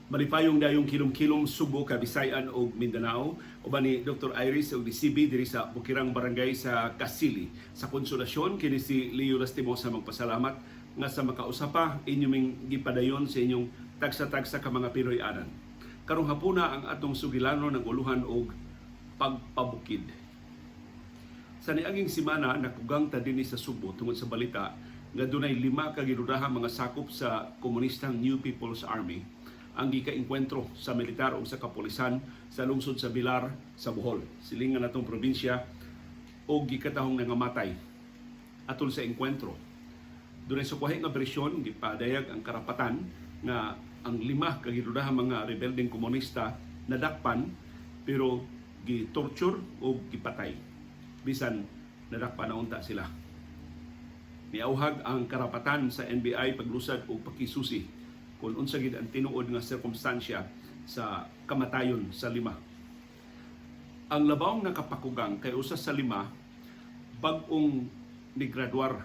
Malipayong dayong kilom-kilom, Subo, Kabisayan ug Mindanao. Uban ni Dr. Iris ug ni CB diri sa Bukirang Barangay sa Kasili sa Konsolasyon, kini si Leo Lastimosa magpasalamat nga sa makausa pa inyong ming gipadayon sa inyong tagsa-tagsa ka mga Pinoy-anan. Karong hapuna, ang atong sugilanon ng uluhan og pagpabukid. Sa niaging simana, nakugang ta dinhi sa Subo tungod sa balita nga dunay lima ka gidudahang mga sakop sa komunistang New People's Army ang gikaengkwentro sa militar o sa kapulisan sa lungsod sa Bilar sa Bohol, silingan natong probinsya, o gikatahong nangamatay atol sa engkwentro. Dunay sukwahi nga bersyon, gipadayag ang Karapatan nga ang lima ka gidudahang mga rebeldeng komunista nadakpan pero gi-torture o gipatay bisan nadakpan na unta sila. Niauhag ang Karapatan sa NBI paglusad og pakisusi kung unsa gid ang tinuod nga sirkumstansya sa kamatayon sa lima. Ang labawng nakapakugang kay usa sa lima bag-ong nigraduar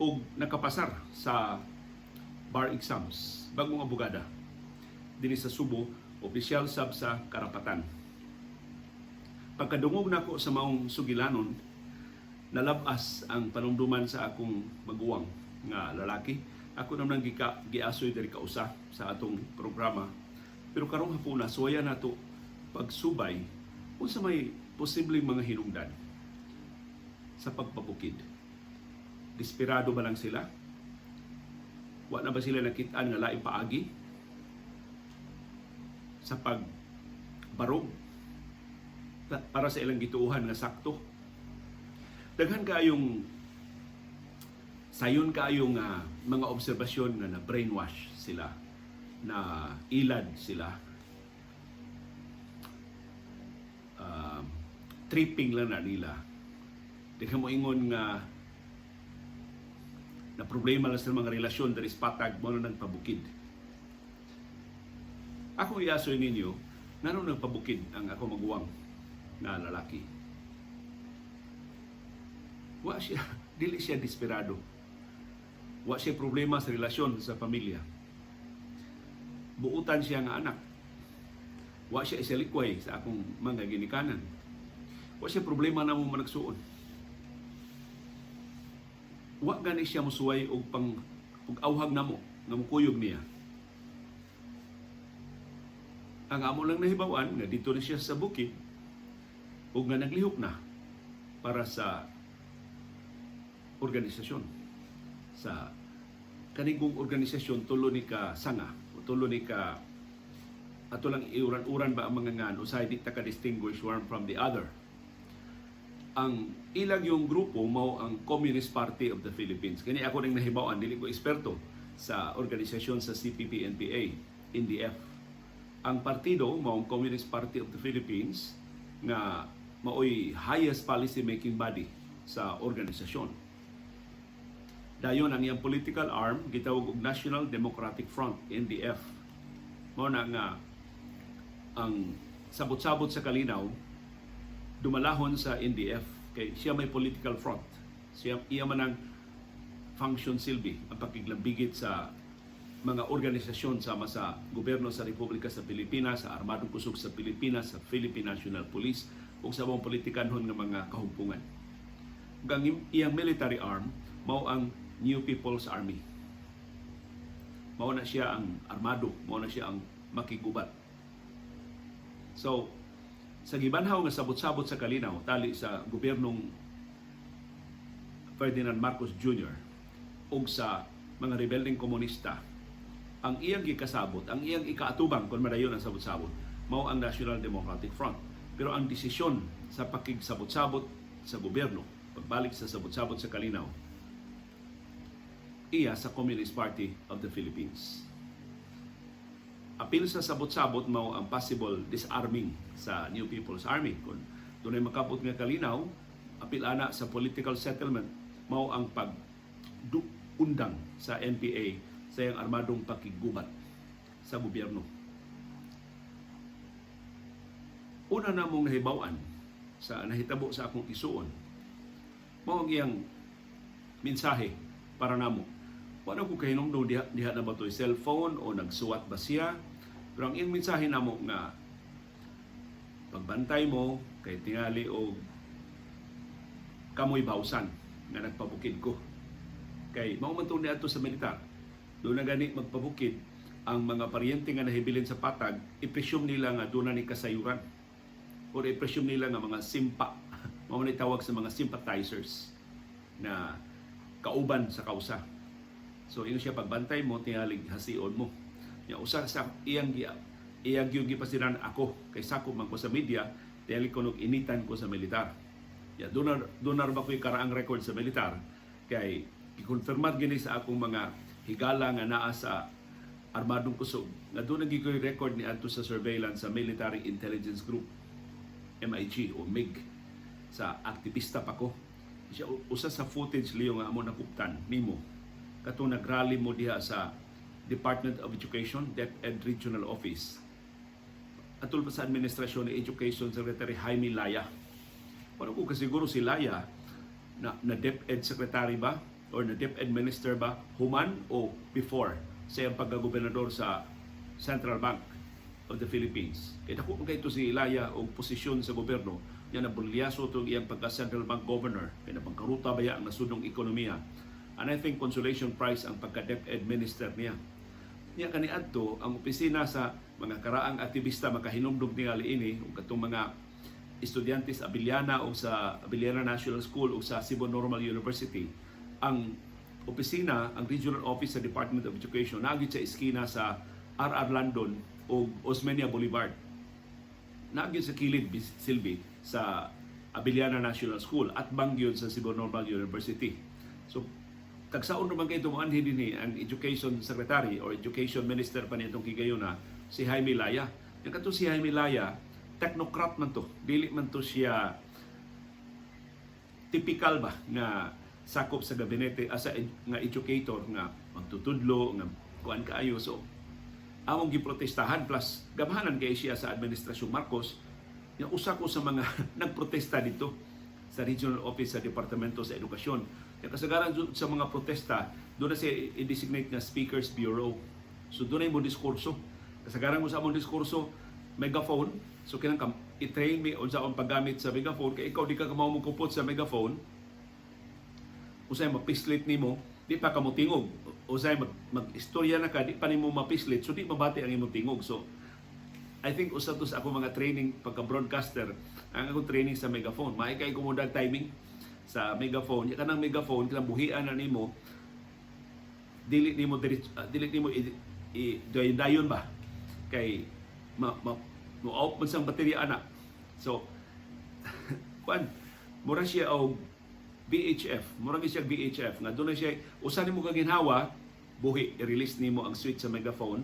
og nakapasar sa bar exams, bagong abogada dinhi sa Subo, opisyal sab sa Karapatan. Pagkadungog nako sa maong sugilanon, nalabas ang panumduman sa akong maguwang nga lalaki. Ako naman gika giasoy diri kausa sa atong programa. Pero karong hapuna, suwaya nato pagsubay unsa may posibleng mga hinungdan sa pagpabukid. Desperado ba lang sila? Wa na ba sila nakit-an nga laing paagi sa pagbarog para sa ilang gituohan nga sakto? Daghan kaayong sayon kaayong mga obserbasyon nga na brainwash sila, na ilad sila, tripping lang na nila. Di ka mo ingon nga na problema lang sa mga relasyon diri sa patag mo na nagpabukid. Ako iasoy ninyo, ngano nagpabukid ang ako maguwang na lalaki? Wa siya, dili siya desperado. Wa siya problema sa relasyon sa pamilya. Buutan siya nga anak. Wa siya isalikway sa akong mga ginikanan. Wa siya problema na mo managsuon. Wa gani siya musuway og pang og awhag namo nga mukuyog niya. Ang amo lang nahibaw-an nga dito na siya sa bukid ug nga naglihok na para sa organisasyon, sa kanigong organisasyon, tulo ni ka sanga o tulo ni ka, ato lang iuran-uran ba ang mga ngan, usahay di ta ka distinguish one from the other. Ang ilang yung grupo mao ang Communist Party of the Philippines. Kani ako ning nahibaw-an, dili ko eksperto sa organisasyon sa CPP, NPA, NDF. Ang partido mao ang Communist Party of the Philippines nga maoy highest policy making body sa organisasyon. Dayon ang iyang political arm gitawag og National Democratic Front, NDF. Mao na nga ang sabot-sabot sa kalinaw dumalahon sa NDF kay siya may political front. Siya iya man ang function silbi ang pakiglambigit sa mga organisasyon sama sa gobyerno sa Republika sa Pilipinas, sa Armadong Kusog sa Pilipinas, sa Philippine National Police ug sa mga politikanhon nga mga kahumpungan. Ug ang iyang military arm mao ang New People's Army. Mao na siya ang armado, mao na siya ang makigubat. So, sa gibanhaw nga sabot-sabot sa kalinaw tali sa gobyernong Ferdinand Marcos Jr. ug sa mga rebeldeng komunista, ang iyang gikasabot, ang iyang ikaatubang kung madayon ang sabot-sabot, mao ang National Democratic Front. Pero ang desisyon sa pakigsabot-sabot sa gobyerno, pagbalik sa sabot-sabot sa kalinaw, iya sa Communist Party of the Philippines. Apil sa sabot-sabot mao ang possible disarming sa New People's Army. Kung dunay makabot nga kalinaw, apil ana sa political settlement mao ang pag undang sa NPA sa iyang armadong pakiggubat sa gobyerno. Una namong nahibaw-an sa nahitabo sa akong isuon, mao ang iyang mensahe para namo. Wala ko kahinumdum diha, diha na ba to'y cellphone o nagsuwat ba siya. Pero ang iyang mensahe namo nga pagbantay mo kay tingali og kamoy bawsan nga nagpabukid ko. Kay mao man to niadto sa militar. Doon na gani magpabukid ang mga paryente nga nahibilin sa patag, i-presume nila nga doon na ni kasayuran. Or i-presume nila nga mga simpa. Mao man tawag sa mga sympathizers na kauban sa kausa. So ingon siya, pagbantay mo, tingalig hasion mo. Ya usa sa iyang iyang gyud gipasiran ako kay sakop man ko sa media, tingali ko nog initan ko sa militar. Ya donar ba ko'y karaang record sa militar kay gikonfirmar gini sa akong mga higala nga naa sa armadong kusog nga doon na ko'y record ni adto sa surveillance sa Military Intelligence Group, MIG o MIG, sa aktivista pa ko. Siya, usa sa footage, Leo, nga amo nakuptan nimo katong nagrally mo diha sa Department of Education, DepEd Regional Office, atol pa sa administrasyon ni Education Secretary Jaime Laya. Wala ko kasiguro si Laya na DepEd Secretary ba or na DepEd Minister ba human o before sa iyang pagkagobernador sa Central Bank of the Philippines. Kaya dako man kaayo si Laya og posisyon sa gobyerno niya, na bulyaso itong iyang pagka Central Bank Governor kay nabangkaruta baya ang nasudnong ekonomiya. And I think consolation prize ang pagka DepEd Minister niya. Niya kaniadto ang opisina sa mga karaang aktivista makahinumdum tingali ini ug katong mga estudyante sa Abellana o sa Abellana National School o sa Cebu Normal University, ang opisina, ang regional office sa Department of Education naa gyud sa eskina sa RR London o Osmeña Boulevard. Naa gyud sa kilid silbi sa Abellana National School at banggyod sa Cebu Normal University. So tagsaon naman kay tumuanhi dinhi ang Education Secretary or Education Minister pa nitong higayuna, si Jaime Laya. Yung kato si Jaime Laya, technocrat man to. Dili man to siya typical ba nga sakop sa gabinete asa nga educator nga magtutudlo nga kuan kaayo. So among giprotestahan, plus gamhanan kay siya sa administrasyong Marcos nga usa ko sa mga nagprotesta dito sa regional office sa Departamento sa Edukasyon. Yung kasagaran sa mga protesta, doon na siya i-designate nga Speakers Bureau. So doon na mo diskurso. Kasagaran mo sa among diskurso, megaphone. So kinang i-train mi unsa ang paggamit sa megaphone kay ikaw di ka kamaw mo kupot sa megaphone. Usay mapislit nimo, di pa ka mo tingog. Usay mag-istorya na ka, di pa nimo mapislit, so di mabati ang imong tingog. So I think usa to sa ako mga training pagka broadcaster, ang akong training sa megaphone. Maay kay kumudag timing sa megaphone. Ya kanang megaphone kanang buhian na nimo, dili nimo diretso, dili nimo i dayon dayon ba kay ma, ma mo out man sang baterya ana. So kuan, mura siya og VHF, mura gyud siya VHF nga doon na siya usa nimo ka ginhawa, buhi, i-release nimo ang switch sa megaphone.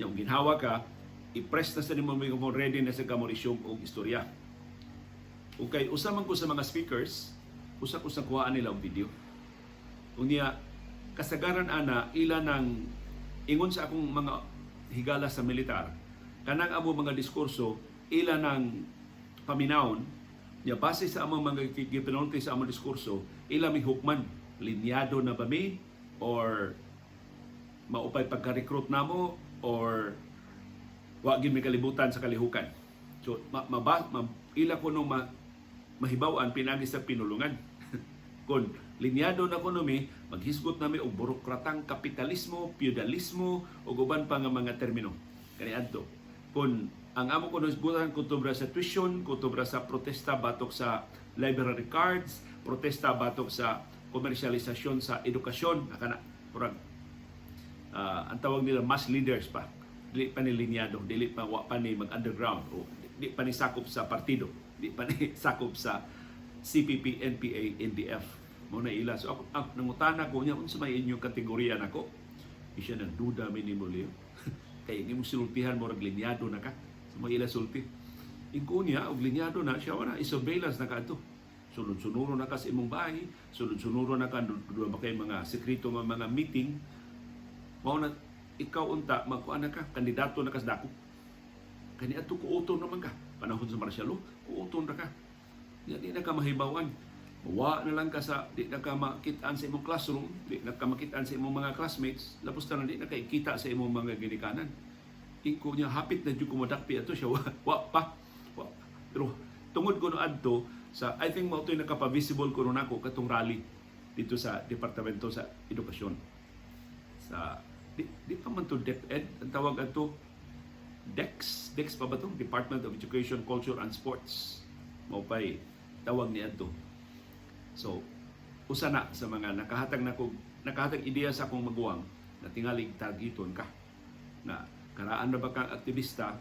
Yung ginhawa ka, i-press na sa nimo megaphone, ready na sa ka mo resume og istorya. Okay, usa man ko sa mga speakers, usa ko sa kuhaan nila og video. Unya kasagaran ana ila nang ingon sa akong mga higala sa militar, kanang amo mga diskurso ila nang paminawon nya, base sa among mga gipinulti sa among diskurso, ila mi hukman linyado na ba mi or maupay pagka-recruit namo or wa gyud mi kalibutan sa kalihukan. So ma, ila ko no mahibaw-an pinagi sa pinulungan. Kung linyado na kuno mi, maghisgot nami og burokratang kapitalismo, feudalismo ug uban pa nga mga termino kaniadto. Kung ang amo kuno hisgutan kutubra sa tuition, kutubra sa protesta batok sa library cards, protesta batok sa komersyalisasyon sa edukasyon, kana murag ang tawag nila mass leaders pa, dili pa ni linyado, dili pa, wa pa ni mag-underground o di pa ni sakop sa partido, di pa ni sakop sa CPP, NPA, NDF. Mo na ila. So ako, ang nangutana ko niya, unsa may inyong kategorya nako? Siya nagduda mi nimo, Leo. Kay imong sinultihan mo rag linyado na ka. Sa mga ila sulti. Ingko niya, og linyado na siya, wala, i-surveillance na ka ato. Sunod-sunuro na ka sa imong bahay, sunod-sunuro na ka, doon ba kay mga sekreto nga mga meeting, mao na ikaw unta magkuan na ka, kandidato na ka sa dako. Kani adto kuuton naman ka. Panahon sa martial law, kuuton ra ka. Di na ka mahibawan. Wa na lang ka sa, di na ka makitaan sa imong classroom, di na ka makitaan sa imong mga classmates, lapos tanan di na ka ikita sa imong mga ginikanan. Ingko niya, hapit na jud ko modakpi ato siya, wa, wa pa. Wa. Pero tungod ko no adto sa, I think mao to'y nakapa-visible ko nako katong rally dito sa Departamento sa Edukasyon. Sa di pa man to DepEd, ang tawag adto DEX, DEX pa ba to? Department of Education, Culture and Sports. Mao pa'y tawag ni adto. So, usa na sa mga nakahatag na ko, nakahatag ideya sa akong maguwang na tingalig targeton ka. Na karaan na ba kang aktivista,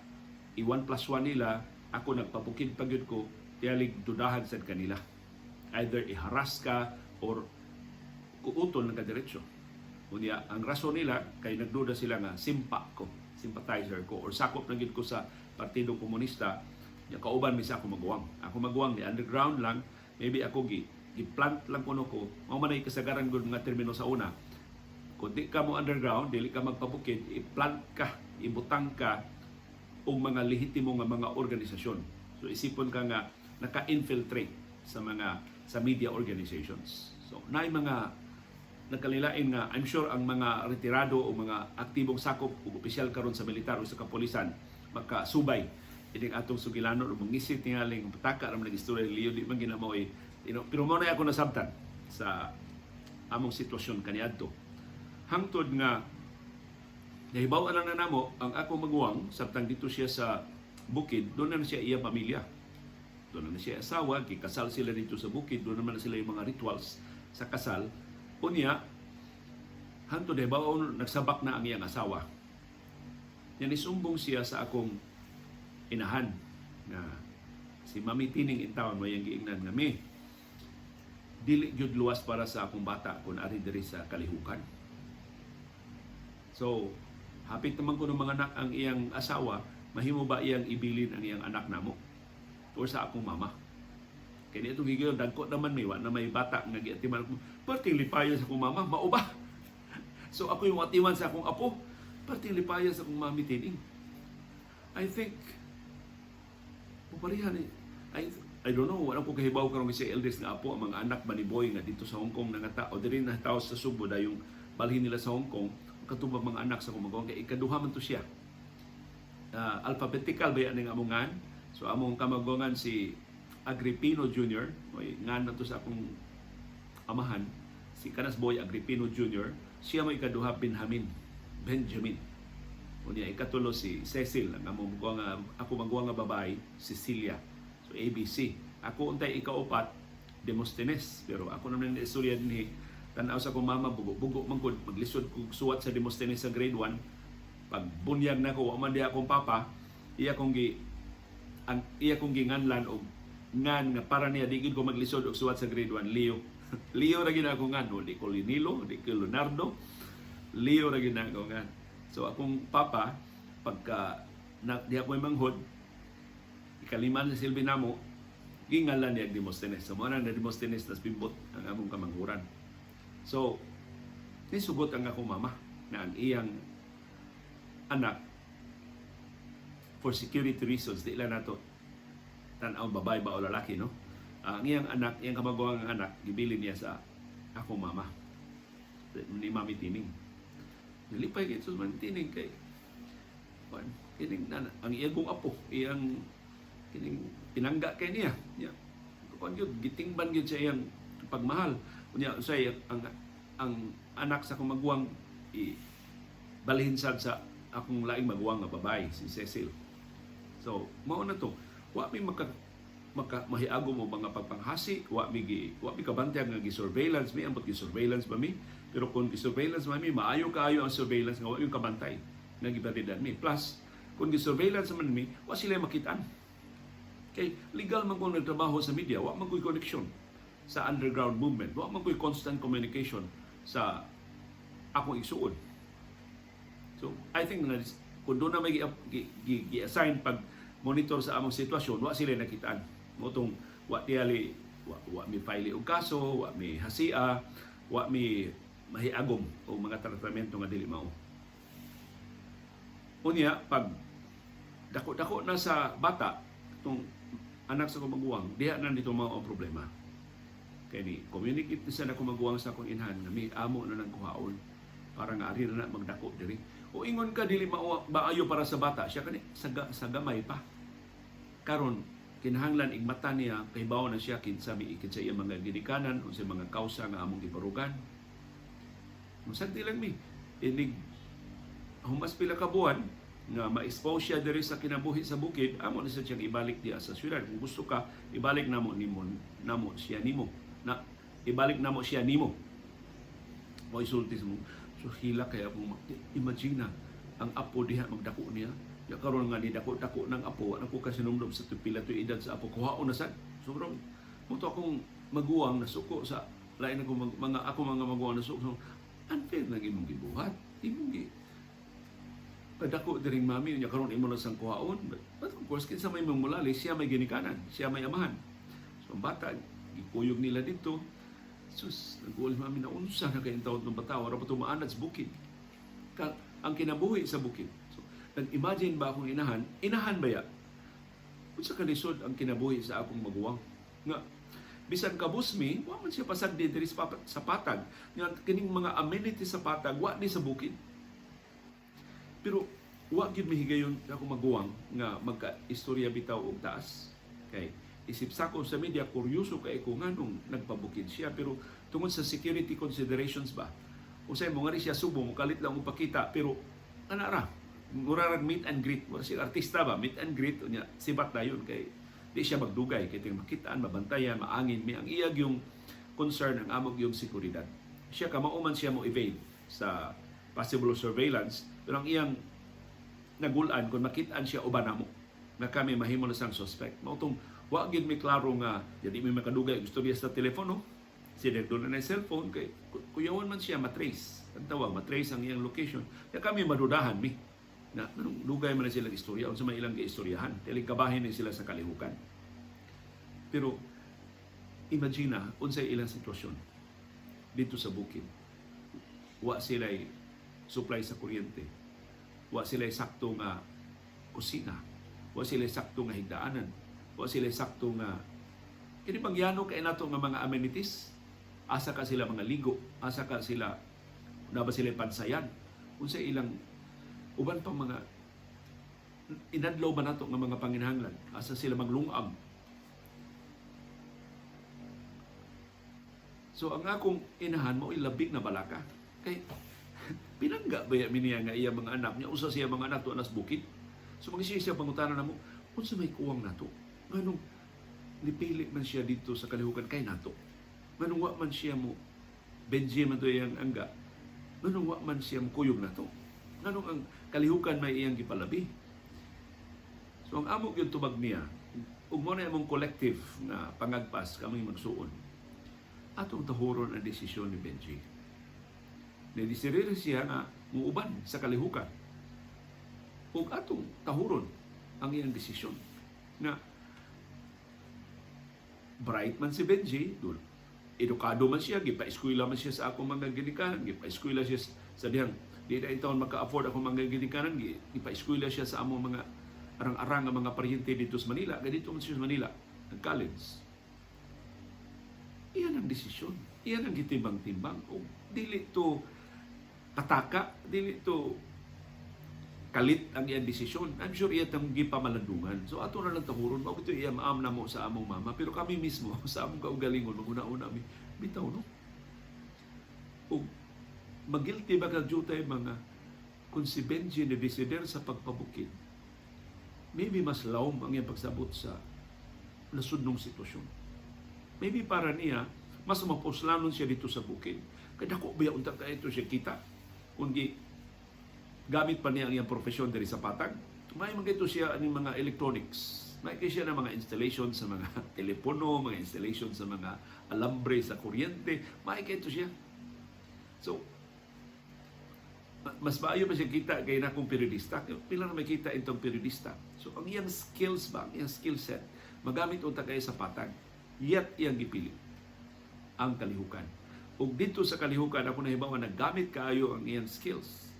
i-1 plus 1 nila, ako nagpabukid pa gyud ko, tingalig dudahan sad kanila. Either i-harass ka or kuuton lang ka diretso. Unya, ang rason nila kay nagduda sila nga simpa ko, sympathizer ko or sakop na gyud ko sa Partido Komunista. Nya kauban mi sa ako maguwang. Ako maguwang ni underground lang, maybe ako gi plant lang kuno ko. Mao man ay kasagaran gud nga termino sa una. Kung di ka mo underground, dili ka magpabukid, i-plant ka, ibutang ka og mga lehitimo nga mga organisasyon. So isipon ka nga naka-infiltrate sa media organizations. So naay mga nagkalilain nga I'm sure ang mga retirado o mga aktibong sakop ug opisyal karon sa militar o sa kapolisan makasubay ining atong sugilanon o mangisit tingaling pataka ra man nag-istorya ni Leo, di man ginamoy pero mao na ako nasabtan sa among sitwasyon kaniadto hangtod nga nahibaw na namo ang akong maguwang. Samtang dito siya sa bukid, doon na siya iya pamilya, doon na siya asawa, gikasal sila dito sa bukid, doon naman na sila yung mga rituals sa kasal. Unya, hangtod nahibaw nagsabak na ang iyang asawa. Yan, isumbong siya sa akong inahan na si Mami Tining intawon mo, iyang giingnan nga, "Mi, dili gyud luwas para sa akong bata kung ari diri sa kalihukan." So, hapit naman ko ng mga anak ang iyang asawa, mahimo ba iyang ibilin ang iyang anak namo or sa akong mama? Kaya itong higayon, dagko naman may, wa na may bata nga giatiman ko. Perting lipaya sa akong mama, mao ba? So ako yung atiman sa akong apo, perting lipaya sa akong mami Tining. I think, puparihan eh. I don't know, wala ko kahibaw karon si eldest nga apo, ang mga anak ba ni Boy nga dito sa Hong Kong nangata o diri na tao sa Subo dayong balhin nila sa Hong Kong, katubag mga anak sa kumagawa kay ikaduha man to siya. Alphabetical ba yan ang among ngan? So among kamaguangan si Agripino Jr., may ngan na to sa akong amahan, si Kanas Boy Agripino Jr., siya mo ikaduha Benjamin, Benjamin. Unya ikatulo si Cecil, ang among maguwang nga ako maguwang nga babae, Cecilia. So ABC. Ako untay ikaupat, Demosthenes, pero ako naman ni istorya dinhi, tan-aw sa akong mama, bugo-bugo man gud, maglisod kog suwat sa Demosthenes sa grade 1. Pag bunyag na ko, wa man di akong papa, iya kong ginganlan og ngan nga para niya di gid ko maglisod og suwat sa grade 1, Leo. Leo ra gid ako ngan, no, di ko Linilo, di ko Leonardo. Leo ra gid ako ngan. So akong papa, pagka na, di ako manghod, ikalima na silbi namo, gingalan niya Demosthenes. So mao na Demosthenes tas bimbot ang among kamanghuran. So nisugot ang akong mama na ang iyang anak, for security reasons, di lang nato tan-aw babae ba o lalaki, no? Ang iyang anak, iyang kamaguwang anak, gibilin niya sa akong mama ni Mami Tining. Nalipay kay sa Mami Tining kay kuan kining na, ang iyang kong apo, iyang kining pinangga kay niya. Niya kuan gyud, gitingban gyud sa iyang pagmahal. Unya usay ang anak sa akong maguwang i balhin sad sa akong laing maguwang nga babae, si Cecil. So mao na to, wa mi maka maka mahiagom mo mga pagpanghasi, wa mi kabantay nga gi-surveillance mi. Ambot gi-surveillance ba mi, pero kung gi-surveillance ba mi, maayo kaayo ang surveillance nga wa yung kabantay nga gibalidan mi. Plus kung gi-surveillance man mi, wa sila makitaan kay legal man kung nagtrabaho sa media, wa man ko'y connection sa underground movement, wa man ko'y constant communication sa akong igsuon. So I think na kung doon na may gi-assign pag monitor sa among sitwasyon, wa sila nakitaan. Mao tong wa tiyali wa mi file og kaso, wa mi hasia, wa mi mahiagom og mga tratamento nga dili mao. Unya pag dako-dako na sa bata itong anak sa maguwang, diha na dito mao ang problema. Kay ni communicate ni sa akong maguwang sa akong inahan nga mi amo na nang kuhaon para nga ari na na magdako diri. O ingon ka dili maayo para sa bata, siya kani sa gamay pa. Karon kinahanglan igmata niya, kahibaw na siya kinsa mi, kinsa iya mga ginikanan, unsa mga kausa nga among gibarugan. Musagdi lang mi inig humas pila ka buwan nga ma-expose siya diri sa kinabuhi sa bukid, amo na siyang ibalik diya sa syudad. Kung gusto ka, ibalik namo nimo, namo siya nimo. Na ibalik namo siya nimo. Mo isulti mo. So hila kaya akong imagine na ang apo diha magdako niya. Ya karon nga ni dako-dako ng apo, wala ko kasinumdum sa pila to edad sa apo, kuhaon na sad. Sobrang mo to akong maguwang nasuko sa lain ako mga ako mga maguwang nasuko. So, unfair nang imong gibuhat. Imong gi kadako diring mami niya, karon imo na sang kuhaon. But of course, kinsa may mamulali, siya may ginikanan, siya may amahan. So ang bata gikuyog nila dito. Sus, nag-uol mami na unsa na kayong tawad ng bata, wala pa tumaanad sa bukid. Ang kinabuhi sa bukid. So, nag-imagine ba akong inahan? Inahan ba ya? Unsa kalisod ang kinabuhi sa akong maguwang? Nga, bisan kabus mi, wa man siya pasagdi diri sa patag. Nga kining mga amenities sa patag, wa ni sa bukid. Pero wa gyud mihigayon akong maguwang nga magka-istorya bitaw og taas. Kay isip sako sa media, kuryoso kay ko nganong nagpabukid siya, pero tungod sa security considerations ba, usay mo nga rin siya subo mo kalit lang og pakita, pero ana ra murarag meet and greet, mura siya artista ba, meet and greet, unya sibat dayon kay di siya magdugay kay ting makitaan, mabantayan, maangin mi. Ang iyag yung concern, ang amog yung seguridad. Siya kamao man siya mo evade sa possible surveillance, pero ang iyang nagulan kung makitaan siya uban namo na kami mahimo na siyang suspect. Mao tong wa gyud mi klaro nga di mi makadugay og istorya sa telepono. Siya doon na cellphone kay kuyawan man siya matrace. Ang tawag, matrace ang iyang location. Kaya kami madudahan mi na anong dugay man na silang istorya, unsa may ilang giistoryahan. Dili kabahin ni sila sa kalihukan. Pero imagine na unsay ilang sitwasyon dito sa bukid. Wa sila supply sa kuryente. Wa sila sakto nga kusina. Wa sila sakto nga higdaanan. Wa sila sakto nga kini pangyano kay nato nga mga amenities. Asa ka sila mga ligo, asa ka sila, na ba sila pansayan? Unsay ilang uban pang mga inadlaw ba nato nga mga panginahanglan? Asa sila maglungag? So ang akong inahan mo labi na balaka. Kay pinangga ba mi niya nga iya mga anak niya, usa siya mga anak tuwa nas bukid. So mga siya pangutana namo, unsa may kuwang nato? Nganong nipili man siya dito sa kalihukan kay nato? Nganong wa man siya mo Benji man to iyang angga? Nganong wa man siya mo kuyog nato? Nganong ang kalihukan may iyang gipalabi? So ang amo gyud tubag niya, ug mo na among collective na pangagpas kaming magsuon, atong tahuron ang desisyon ni Benji. Nidisirir siya nga muuban sa kalihukan. Ug atong tahuron ang iyang desisyon na bright man si Benji, dul edukado man siya, gipa-eskwela man siya sa akong mga ginikanan, gipa-eskwela siya sa dihang di na taon maka-afford akong mga ginikanan, gipa-eskwela siya sa among mga arang-arang nga mga paryente dito sa Manila. Ganito man siya sa Manila, nag-college. Iyan ang desisyon. Iyan ang gitimbang-timbang. O dili to pataka, dili to kalit ang iyang desisyon. I'm sure iya tang gipamalandungan. So ato na lang tahuron, mao ito iya maam na mo sa among mama. Pero kami mismo, sa among kaugalingon, maguna-una mi, bitaw no? O magilty ba kag jutay mga kung si Benji ni desider sa pagpabukid, maybe mas lawom ang iyang pagsabot sa nasudnong sitwasyon. Maybe para niya, mas mapuslanon siya dito sa bukid. Kaya dako ba unta ka ito siya kita? Kung gi gamit pa niya ang iyang profesyon diri sa patag, may mga ito siya aning mga electronics. May kay siya ng mga installation sa mga telepono, mga installation sa mga alambre sa kuryente. May kay ito siya. So, mas maayo pa siya kita kay na akong periodista. Pila na may kita itong periodista. So, ang iyang skills ba, ang iyang skill set, magamit unta kay sa patag. Yet, iyang gipili ang kalihukan. Ug dito sa kalihukan, ako nahibawan, naggamit kaayo ang iyang skills.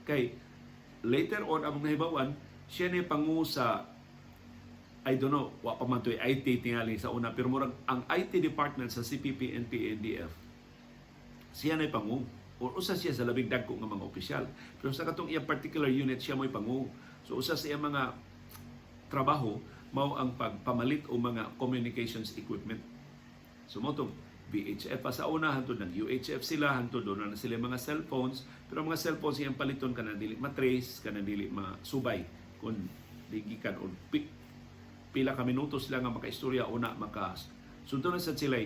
Kay later on, among nahibawan, siya ni pangu sa I don't know, wa pa man to'y IT tingali sa una, pero murag ang IT department sa CPP, NPA, NDF, siya na'y pangu. Or usa siya sa labing dagko nga mga opisyal. Pero sa katong iyang particular unit, siya mo'y pangu. So usa sa iyang mga trabaho mao ang pagpamalit o mga communications equipment. So mao to VHF pa sa una, hantod nag UHF sila, hantod duna na sila mga cellphones, pero ang mga cellphones iyang paliton kanang dili matrace, kanang dili masubay kung di gikan o pila ka minutos lang nga makaistorya una maka sundon na sad sila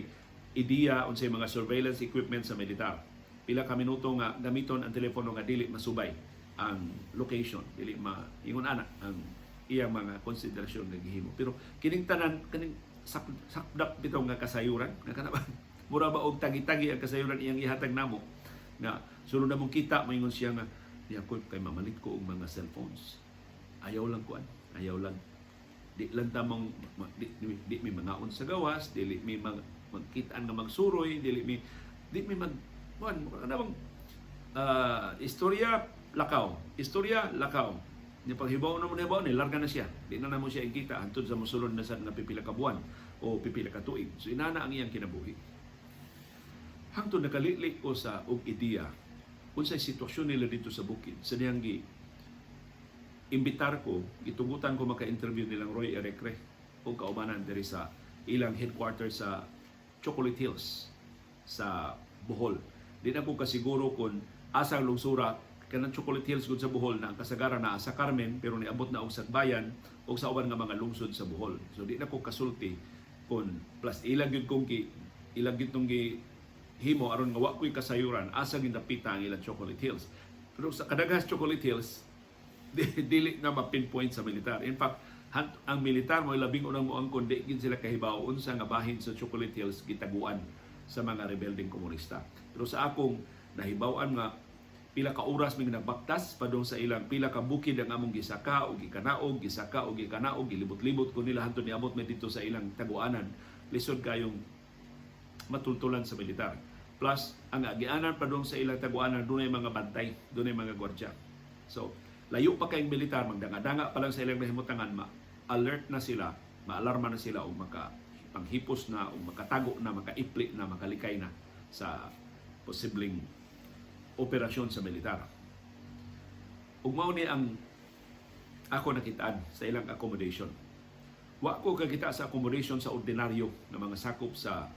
ideya unsay mga surveillance equipment sa militar. Pila ka minuto nga gamiton ang telepono nga dili masubay ang location, dili ma ingon ana ang iyang mga konsiderasyon nga gihimo. Pero kining tanan, kining sakdap bitaw nga kasayuran nga kana ba mura ba og tagi-tagi ang kasayuran iyang ihatag namo nga sulod na mong kita, maingon siya nga niya ko kay mamalit ko og mga cellphones, ayaw lang kuan, ayaw lang di lang tamang di mi mangaon sa gawas, dili mi magkitaan nga magsuroy, dili mi di mi mag kuan ano bang istorya, lakaw, istorya, lakaw. Ni paghibaw na mo na ni larga na siya, di na namo siya ikita hantod sa mosulod na sa nga pipila ka buwan o pipila ka tuig. So inana ang iyang kinabuhi. Hangtod nakalili ko sa og ideya unsay sitwasyon nila dito sa bukid sa dihang gi imbitar ko, gitugutan ko maka-interview nilang Roy Erecre o kaubanan diri sa ilang headquarters sa Chocolate Hills sa Bohol. Di na ko kasiguro kung asang lungsura kanang Chocolate Hills gud sa Bohol na ang kasagaran naa sa Carmen, pero niabot na og Sagbayan o sa uban nga mga lungsod sa Bohol. So di na ko kasulti kung plus ilang gyud kong gi ilang gyud tong gi himo aron nga wa ko'y kasayuran asa gindapita ang ilang Chocolate Hills. Pero sa kadaghan sa Chocolate Hills dili na ma-pinpoint sa militar. In fact, ang militar mo labing unang moangkon, di gid sila kahibaw unsa nga bahin sa Chocolate Hills gitaguan sa mga rebeldeng komunista. Pero sa akong nahibaw-an nga pila ka oras mi nagbaktas padung sa ilang, pila ka bukid ang among gisaka o gikanaog, gisaka o gikanaog, gilibot-libot ko nila hantod niabot mi dito sa ilang taguanan. Lisod kayong matultulan sa militar. Plus, ang agianan padung sa ilang taguanan, dunay mga bantay, dunay mga gwardya. So, layo pa kayong militar, magdanga-danga pa lang sa ilang nahimutangan, ma-alert na sila, maalarma na sila o maka panghipos na o makatago na, makaipli na, makalikay na sa posibleng operasyon sa militar. Ug mao ni ang ako nakitaan sa ilang accommodation. Wa ko kakita sa accommodation sa ordinaryo nga mga sakop sa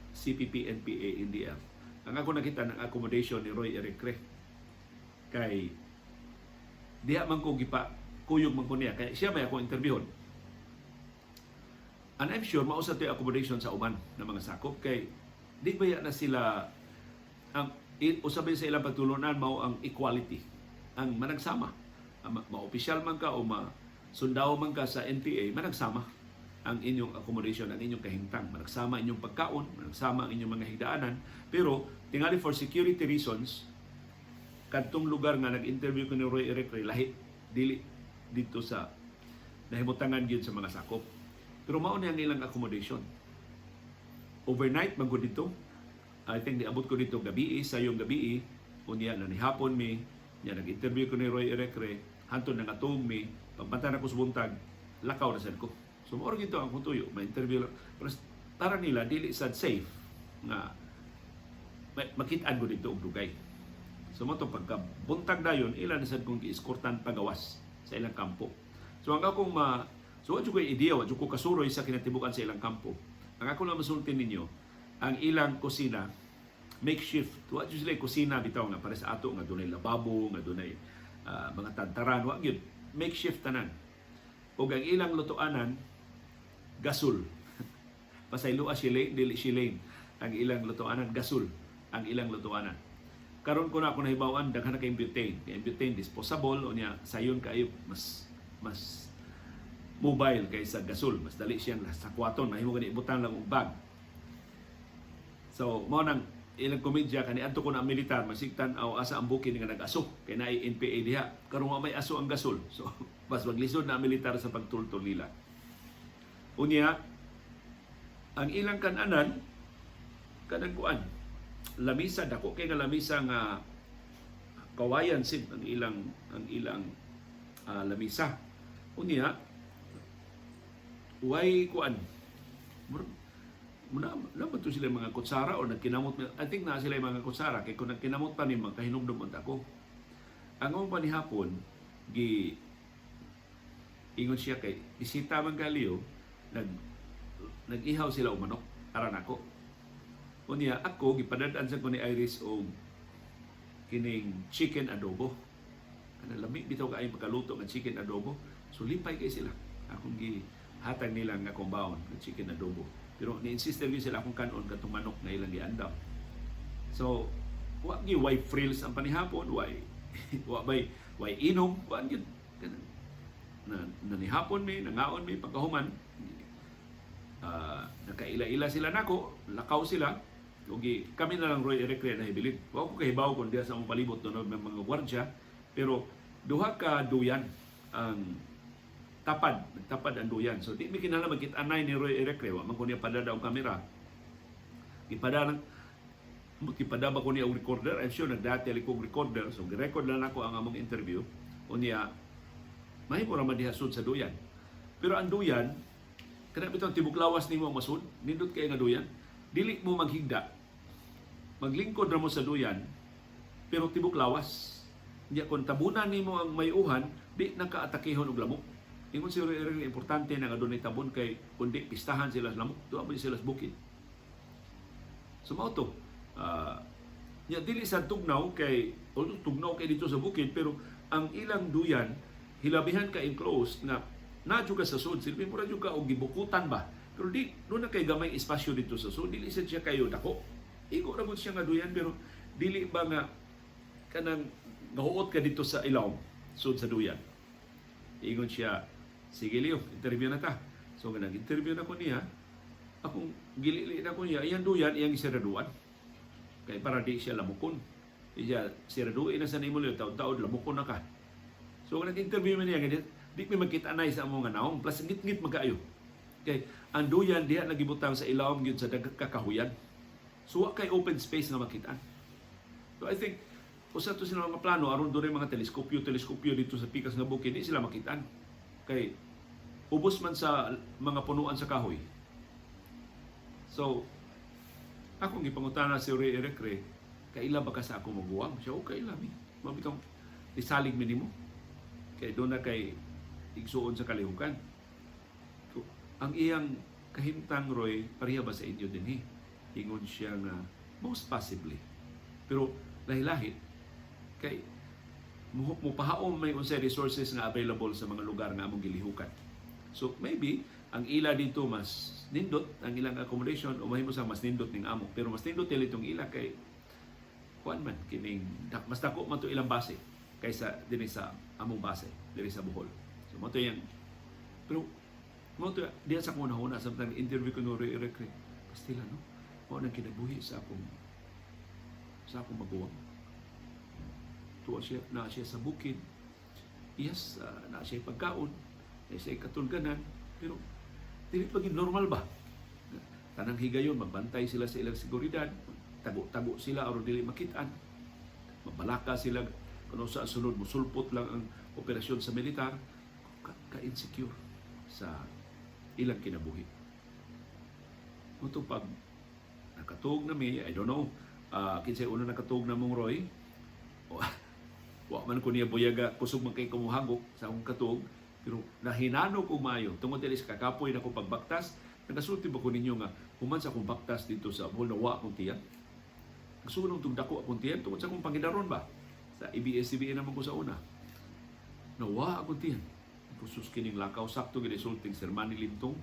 CPP, NPA, NDF. Ang ako nakita ng accommodation ni Roy Erecre kay diha man ko gipa kuyog man ko niya kay siya may ako interviewon. And I'm sure mao sa to accommodation sa uban ng mga sakop kay di ba na sila ang usabay sa ilang pagtulunan mao ang equality, ang managsama. Ang ma-opisyal man ka o ma sundao man ka sa NPA, managsama ang inyong accommodation, ang inyong kahimtang, managsama inyong pagkaon, managsama ang inyong mga higdaanan. Pero tingali for security reasons, kadtong lugar nga nag-interview ko ni Roy Eric Ray, lahi, dili dito sa nahimutangan gyud sa mga sakop. Pero mao ni ang ilang accommodation. Overnight man gud dito. I think niabot ko dito gabi, sayong gabi, unya na nihapon mi, nya nag-interview ko ni Roy Erecre, hantod nangatog mi, pagbanta na ko sa buntag, lakaw na sad ko. So mao ra gito ang akong tuyo, ma-interview lang. Pero para nila dili sad safe nga makit-an ko dito og dugay. So mao to pagka buntag dayon, ila na sad kong gieskortan pagawas sa ilang kampo. So ang akong ma so wa jud ko'y ideya, wa jud ko kasuroy sa kinatibukan sa ilang kampo. Ang ako lang masulti ninyo, ang ilang kusina makeshift. Wa jud sila kusina bitaw nga para sa ato nga dunay lababo, nga dunay mga tantaran, wa gyud. Makeshift tanan. Ug ang ilang lutoanan gasol. Pasayloa sila, dili sila ang ilang lutoanan, gasol ang ilang lutoanan. Karon ko na ako nahibaw-an daghan na kay butane. Kay butane disposable unya sayon kaayo, mas mas mobile kaysa gasol. Mas dali siyang sakwaton, mahimo gani ibutang lang og bag. So mao nang ilang komedya kani adto ko na ang militar masigtan aw asa ang bukid nga nag-aso kay naay NPA diha. Karon wa may aso ang gasol. So mas maglisod na ang militar sa pagtultol nila. Unya ang ilang kananan kanang kuan lamisa, dako kay nga lamisa nga kawayan sid ang ilang lamisa. Unya Why kuan? Muna na ba to sila mga kutsara o nagkinamot? I think na sila yung mga kutsara kay kung nagkinamot pa ni magkahinumdum unta ko. Ang among panihapon gi ingon siya kay bisita man kaliyo, nag-ihaw sila og manok aran ako. Unya ako gipadad-an sa ko ni Iris og kining chicken adobo. Kana lami bitaw kaayo pagkaluto ng chicken adobo. So lipay kay sila. Akong gihatag nila nga akong baon ng chicken adobo. Pero ni-insist gyud sila akong kanon katong manok nga ilang giandam. So wa gi way frills ang panihapon, way wa bay way inom, wa gyud kanang na nanihapon mi, nangaon mi. Pagkahuman, nakaila-ila sila nako, lakaw sila ug kami na lang Roy Erecre na hibilin. Wa ko kahibaw kung diha sa among palibot doon may mga gwardiya, pero duha ka duyan ang tapad, nagtapad ang duyan. So di mi kinahanglan magkit-anay ni Roy Erecre, wa man ko niya padada og kamera. Gipada lang gipada ba ko niya og recorder? I'm sure nagdati ko og recorder. So gi-record lang nako ang among interview. Unya mahimo ra man diha sud sa duyan. Pero ang duyan, kana bitong tibok lawas nimo ang masud, nindot kay nga duyan. Dili mo maghigda. Maglingkod ra mo sa duyan, pero tibok lawas. Nya kung tabunan nimo ang mayuhan, di nakaaatakehon og lamok. Ingon si Roy, importante na nga dunay tabon kay kundi pistahan sila sa lamok, duha pa sila sa bukid. So mao to. Nya dili sa tugnaw kay, although tugnaw kay dito sa bukid, pero ang ilang duyan hilabihan ka enclosed nga naa ka sa sud, silbi mo ra jud ka og gibukutan ba, pero di doon na kay gamay espasyo dito sa sud. Dili sad siya kayo dako, igo ra gud siya nga duyan, pero dili ba nga kanang gahuot ka dito sa ilawom sud sa duyan. Ingon siya, "Sige Leo, interview na ta." So nga nag-interview na ko niya, akong gilili na ko niya, iyang duyan, iyang isiraduan. Kay para di siya lamukon. Iya, siraduin na sa nimo Leo, taod-taod, lamukon na ka. So nga nag-interview man niya, ganyan, di mi magkita na sa among nga naong, plus ngit-ngit magkaayo. Kay ang duyan diha nagibutang sa ilawom gyud sa daghang kakahuyan. So wa kay open space nga makitaan. So I think usa to sila mga plano aron doon mga teleskopyo teleskopyo dito sa pikas nga bukid, di sila makitaan. Kay ubos man sa mga punuan sa kahoy. So akong gipangutana si Ray Erecre, "Kaila ba ka sa akong maguwang?" Siya, "Oh, kaila mi. Mabitong isalig mi nimo. Kay doon na kay igsuon sa kalihukan." So, ang iyang kahimtang, Roy, pareha ba sa inyo din eh? Ingon siya nga, most possibly. Pero lahi-lahi, kay mupahaom may unsay resources nga available sa mga lugar nga among gilihukan. So maybe ang ila dito mas nindot ang ilang accommodation o mahimo sa mas nindot ning amo. Pero mas nindot nila itong ila kay kuan man kining mas dako man to ilang base kaysa dinhi sa among base diri sa Bohol. So mo to yang, pero mo to diya sa akong una samtang interview ko no Roy Erecre. Pastila, no. Mao nang kinabuhi sa akong maguwang. Tuwa siya na siya sa bukid. Yes, na siya pagkaon, na siya katulganan, pero dili pa gyud normal ba? Tanang higayon magbantay sila sa ilang seguridad, tago-tago sila aron dili makitaan. Mabalaka sila kuno sa sunod musulpot lang ang operasyon sa militar, ka-insecure sa ilang kinabuhi. Muto pag nakatuog na mi, I don't know, kinsay una nakatuog na mong Roy, wa man ko niya buyaga, kusog man kay kumuhagok sa akong katuog, pero nahinano ko maayo tungod dili sa kakapoy na ko pagbaktas. Nagasulti ba ko ninyo nga human sa akong baktas dito sa Bohol na wa akong tiyan? Nagsunod tong dako akong tiyan tungod sa akong pangidaron ba? Sa ABS-CBN naman ko sa una. Nawa akong tiyan. Kusus kining lakaw, sakto gid sulting Sir Manny Lintong.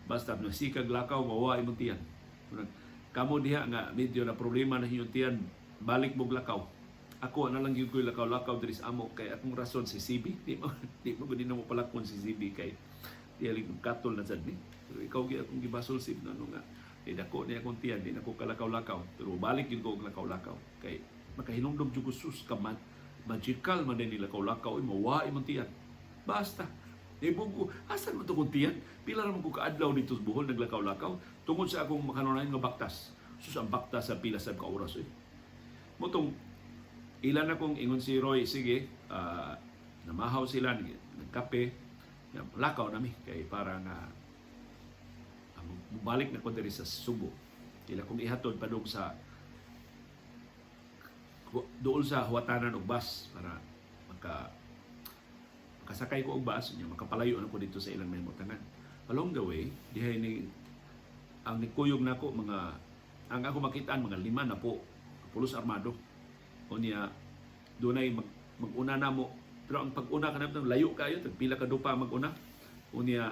Basta nasikag lakaw, mawa imong tiyan. Kamo diha nga medyo na problema na inyong tiyan, balik mog lakaw. Ako na lang gyud ko'y lakaw-lakaw diri sa amo kay akong rason si CB. Di mo gud mo palakon si CB kay di aling katol na sad ni. Pero ikaw gyud akong gibasol, Sib, no, nga di dako ni akong tiyan, di na ko kalakaw-lakaw. Pero balik gyud ko og lakaw-lakaw kay makahinumdom jud ko, sus ka man, magical man din lakaw-lakaw, mawa imong tiyan. Basta Ibog ko, asan man to kong tiyan? Pila naman ko kaadlaw dito sa Bohol naglakaw-lakaw tungod sa akong makanunayan nga baktas. Sus, ang baktas sa pila sa ka oras eh. Motong ilan akong ingon si Roy, sige, namahaw sila, nagkape, lakaw nami kay para nga Mubalik na ko diri sa Subo. Ila kong ihatod padung sa duol sa huwatanan og bus para makasakay ko og bus nya makapalayo na ko dito sa ilang nahimutangan. Along the way, dihay ni ang nikuyog nako, mga ang ako makitaan, mga lima na po pulos armado. Unya dunay mag-una namo, pero ang pag-una kanamo layo kayo, tag pila ka dupa mag-una. Unya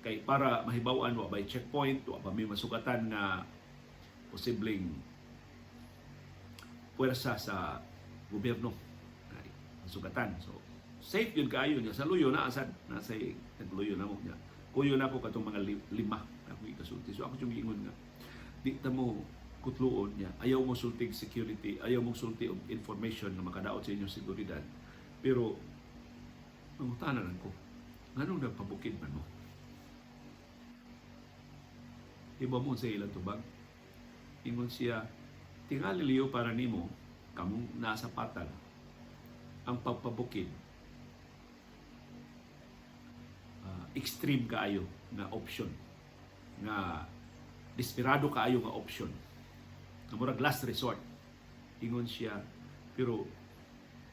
kay para mahibaw-an wa bay checkpoint, wa pa may masugatan nga posibleng puwersa sa gobyerno ay masugatan. So safe yun kaayo niya sa luyo na asad nasa nagluyo na mo niya. Kuyo na ko katong mga lima ako ikasulti. So ako yung giingon nga di ta mo kutluon niya. Ayaw mo sultig security, ayaw mo sulti og information nga makadaot sa inyong seguridad. Pero mangutana lang ko, nganong nagpabukid man mo? Iba mo sa ilang tubag. Ingon siya, "Tingali Leo, para nimo, kamong nasa patag, ang pagpabukid, extreme kaayo nga option, nga desperado kaayo nga option, nga murag last resort." Ingon siya, "Pero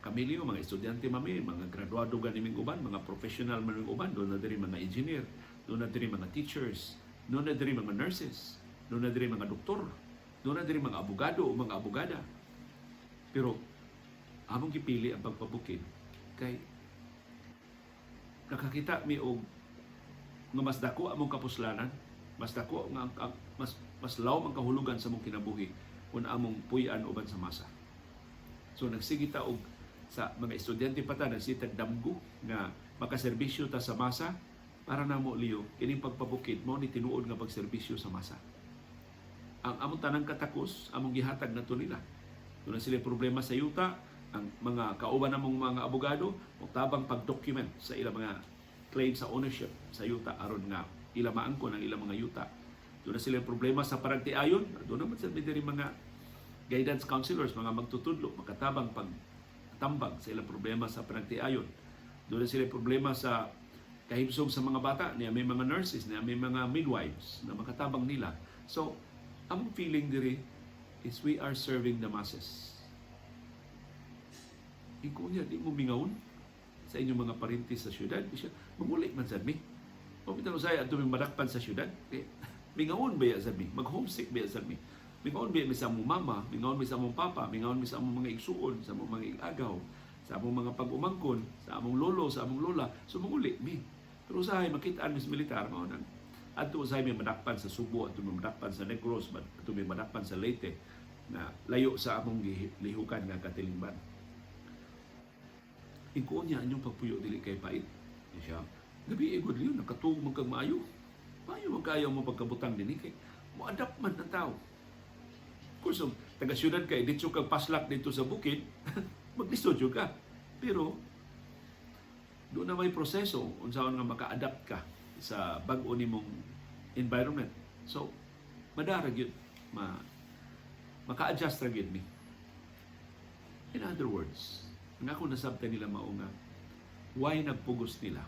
kami Leo, mga estudyante mami, mga graduado gani ming uban, mga professional man ming uban, doon na diri mga engineer, doon na diri mga teachers, doon na diri mga nurses, doon na diri mga doktor, doon na diri mga abogado o mga abogada. Pero among gipili ang pagpabukid kay nakakita mi og nga mas dako among kapuslanan, mas dako nga mas mas lawom ang kahulugan sa among kinabuhi kung among puy-an uban sa masa. So nagsige ta og sa mga estudyante pa ta, nagsige tag damgo nga makaserbisyo ta sa masa. Para namo Leo, kining pagpabukid mao ni tinuod nga pagserbisyo sa masa. Ang among tanang katakos, among gihatag nato nila. Doon na sila problema sa yuta, ang mga kauban namong mga abogado motabang pag-document sa ilang mga claim sa ownership sa yuta aron nga ila maangkon ang ilang mga yuta. Doon na sila problema sa panagtiayon, doon naman sa diri mga guidance counselors, mga magtutudlo, makatabang pag tambag sa ilang problema sa panagtiayon. Doon na sila problema sa kahimsog sa mga bata, niya may mga nurses, niya may mga midwives na makatabang nila. So, among feeling diri is we are serving the masses." Ikaw niya, di mo mingawon sa inyong mga parinti sa syudad. Di siya, mamuli man sad mi. O bitaw usay adto mi madakpan sa syudad. Eh, mingawon ba ya sad mi? Mag-homesick ba ya sad mi? Mingawon ba mi sa among mama? Mingawon mi sa among papa? Mingawon mi sa among mga igsuon, sa among mga igagaw, sa among mga pag-umangkon, sa among lolo, sa among lola? So manguli mi. Pero usahay makitaan mi sa militar mao nang adto usahay may madakpan sa Subo, adto may madakpan sa Negros, adto may madakpan sa Leyte na layo sa among lihukan nga katilingban. Ingkoon niya, "Inyong pagpuyo dili kay pait." Di siya, "Gabi igod Leo, nakatuog man kag maayo. Maayo man kayo mo pagkabutang dinhi kay mo-adapt man ang tao. Of course, kung taga syudad kay ditso kag paslak dito sa bukid, maglisod jud ka. Pero doon na may proseso unsaon nga maka-adapt ka sa bag-o nimong environment. So, madara gyud maka-adjust ra gyud mi." In other words, ang ako nasabtan nila mao nga why nagpugos nila.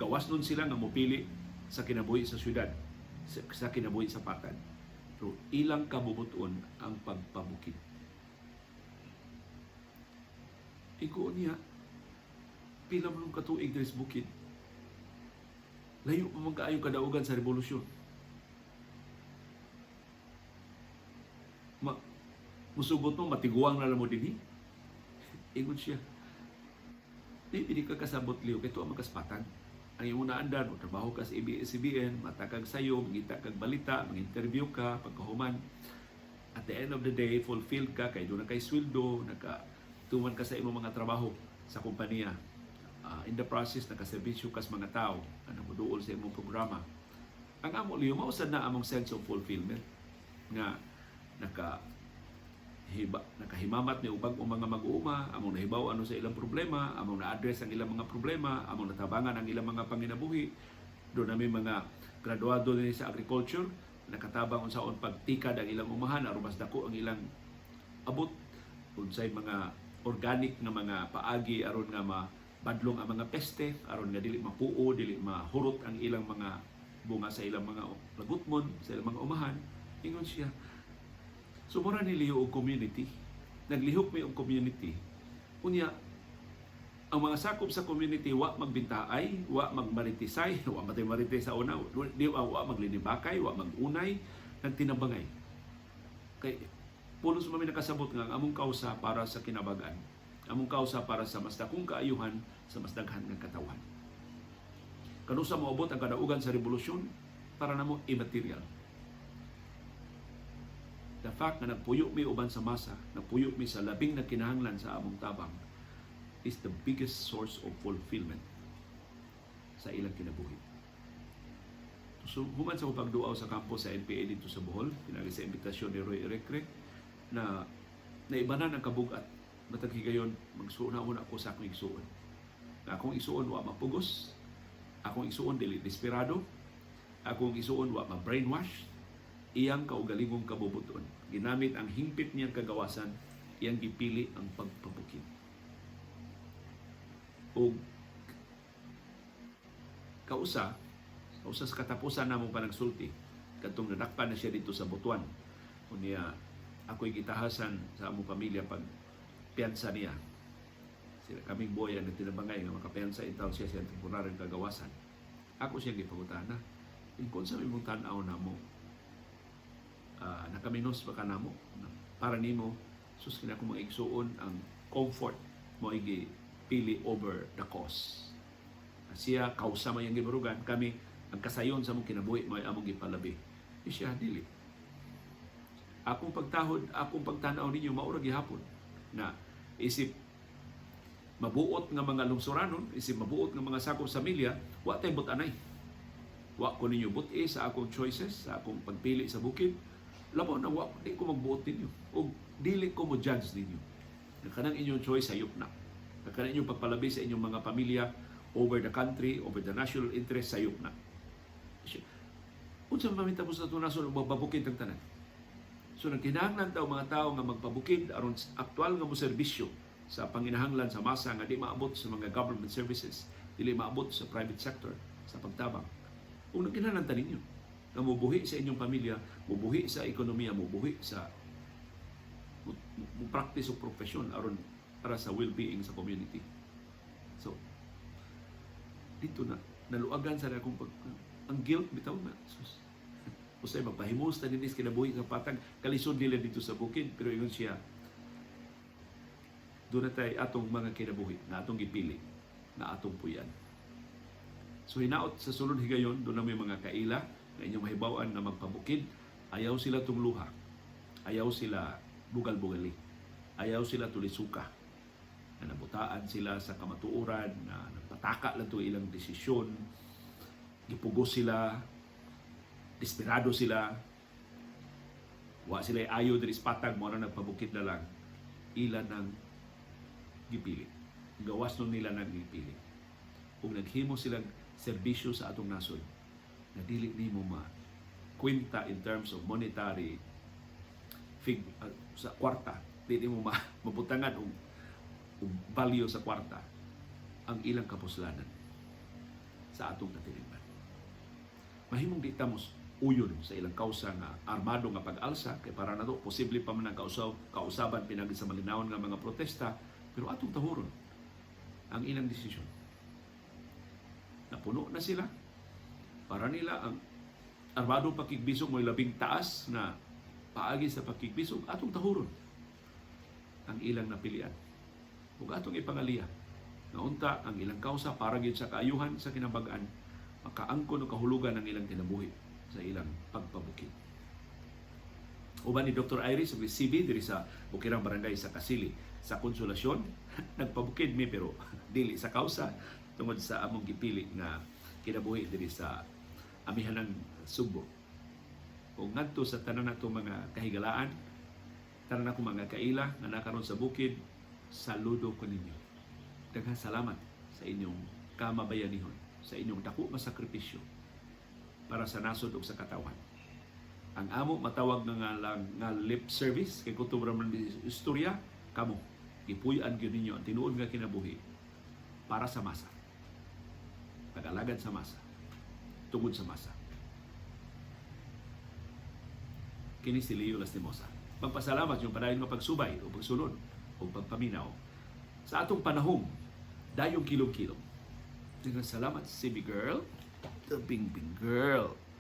Gawas nun sila nga mopili sa kinabuhi sa syudad, sa kinabuhi sa patag. Pero ilang kabubuton ang pagpabukid. Iko niya, pila mo nung katuig diri sa bukid. Layo pa man kaayo kadaugan sa revolusyon. Musugot mo, matiguang na lang mo dinhi. Ingon siya, "Di ka kasabot Leo, kay tuwa makaspatan. Ang imong naandan, mo trabaho ka sa ABS-CBN, matakag sayo, mangita kag balita, mang-interview ka, pagkahuman. At the end of the day, fulfilled ka, kay doon na kay sweldo, naka tuman ka sa imong mga trabaho sa kompanya. In the process, nakaserbisyo ka sa mga tao, ano moduol sa imong programa. Ang amo Leo, mao sad na among sense of fulfillment nga nakahimamat ni ubag o mga mag-uuma, among nahibaw ano sa ilang problema, among na-address ang ilang mga problema, among natabangan ang ilang mga panginabuhi. Doon namin mga graduado din sa agriculture, nakatabang unsaon pagtikad ang ilang umahan aron mas dako ang ilang abot, unsay mga organic nga mga paagi aron nga mabadlong ang mga peste, aron nga dili mapuo, dili mahurot ang ilang mga Bunga sa ilang mga lagutmon, sa ilang mga umahan. Ingon siya. So mura ni Leo og community. Naglihok mi og community. Unya, ang mga sakop sa community wa magbintaay, wa magmaritisay, wa matay marites sa una, di wa maglinibakay, wa magunay, nagtinabangay. Kay pulos man mi nakasabot nga ang among kausa para sa kinabagan. Among kausa para sa mas dakong kaayuhan sa mas daghan nga katawhan. Kanusa moabot ang kadaugan sa revolusyon, para namo immaterial. The fact na nagpuyo mi uban sa masa, nagpuyo mi sa labing na kinahanglan sa among tabang, is the biggest source of fulfillment sa ilang kinabuhi. So, human sa akong pagduaw sa kampo sa NPA dito sa Bohol, pinagi sa imbitasyon ni Roy Erecre, na naibanan ang kabugat. Matag higayon, magsuuna-una ako sa akong igsuon. Na akong igsuon wa mapugos, akong igsuon dili desperado, akong igsuon wa ma-brainwash, iyang kaugalingong kabubuton. Ginamit ang hingpit niyang kagawasan, iyang gipili ang pagpabukid. O kausa, kausa sa katapusan namong panagsulti, kadtong nadakpan na siya dito sa Butuan. Unya, ako'y gitahasan sa among pamilya pag piyansa niya. Sila kaming boy ang nagtinabangay nga makapiyansa intaw siya sa temporaryong kagawasan. Ako siya gipangutana. Kung sa imong tan-aw namo, nakaminos ba ka namo? Para nimo, sus kina akong mga igsuon ang comfort mo pili over the cause. Siya kausa man yang gibarugan, kami ang kasayon sa among kinabuhi mo among gipalabi. Di siya dili. Akong pagtahod, akong pagtanaw ninyo maura gihapon na isip mabuot nga mga lungsuranon, isip mabuot nga mga sakop sa milya, wa tay butanay. Wa ko ninyo buti sa akong choices, sa akong pagpili sa bukid. Labaw na wa di ko magbuot ninyo. O dili ko mo judge ninyo. Na kanang inyong choice sayop na. Na kanang inyong pagpalabi sa inyong mga pamilya over the country, over the national interest, sayop na. Unsa man tapos na tunason og magpabukid ang tanan? So nagkinahanglan daw mga tao nga magpabukid aron aktual nga mo serbisyo sa panginahanglan sa masa nga di maabot sa mga government services, dili maabot sa private sector sa pagtabang. Ug nagkinahanglan ta ninyo nga mubuhi sa inyong pamilya, mubuhi sa ekonomiya, mubuhi sa mo practice og profesyon aron para sa well-being sa community. So dito na naluagan sa akong pag ang guilt bitaw na sus. Usay magpahimos ta dinis kinabuhi sa patag, kalisod nila dito sa bukid, pero ingon siya doon na tayo atong mga kinabuhi na atong gipili na atong puyan. So hinaot sa sulod higayon doon na may mga kaila na inyong mahibaw-an na magpabukid, ayaw sila tungluha, ayaw sila bugal-bugali, ayaw sila tulisuka, na nabutaan sila sa kamatuoran, na nagpataka lang to ilang desisyon, gipugos sila, desperado sila, wa sila ayo diri sa patag, mo na nagpabukid na lang, ila nang gipili. Gawas nun nila nang gipili. Ug naghimo silang serbisyo sa atong nasod na dili nimo ma kwenta in terms of monetary sa kwarta, dili mo mabutangan og value sa kwarta ang ilang kapuslanan sa atong katilingban. Mahimong di ta mos uyon sa ilang kausa nga armado nga pag-alsa kay para nato posible pa man ang kausaban pinagi sa malinawon nga mga protesta, pero atong tahuron ang ilang desisyon. Napuno na sila. Para nila ang armado pakigbisog mo'y labing taas na paagi sa pakigbisog, atong tahuron ang ilang napilian. Ug atong ipangaliya na unta ang ilang kausa para gyud sa kaayuhan sa kinabag-an, makaangkon og kahulugan ang ilang kinabuhi sa ilang pagpabukid. Uban ni Dr. Iris ug CB diri sa Bukirang Barangay sa Kasili sa Konsolasyon, nagpabukid mi pero dili sa kausa tungod sa among gipili nga kinabuhi diri sa amihanang Sugbo. Ug ngadto sa tanan nato mga kahigalaan, tanan nako mga kaila nga nakaron sa bukid, saludo ko ninyo. Daghang salamat sa inyong kamabayanihon, sa inyong dako nga sakripisyo para sa nasod ug sa katawhan. Ang amo matawag nga lang nga lip service kay kutob ra man istorya kamo gipuy-an gyud ninyo ang tinuod nga kinabuhi para sa masa. Pag-alagad sa masa, tungod sa masa. Kini si Leo Lastimosa magpasalamat yung padayon nga pagsubay o pagsulod o pagpaminaw sa atong panahom dayong kilom-kilom. Daghang salamat, CB Girl, the Bing Bing Girl.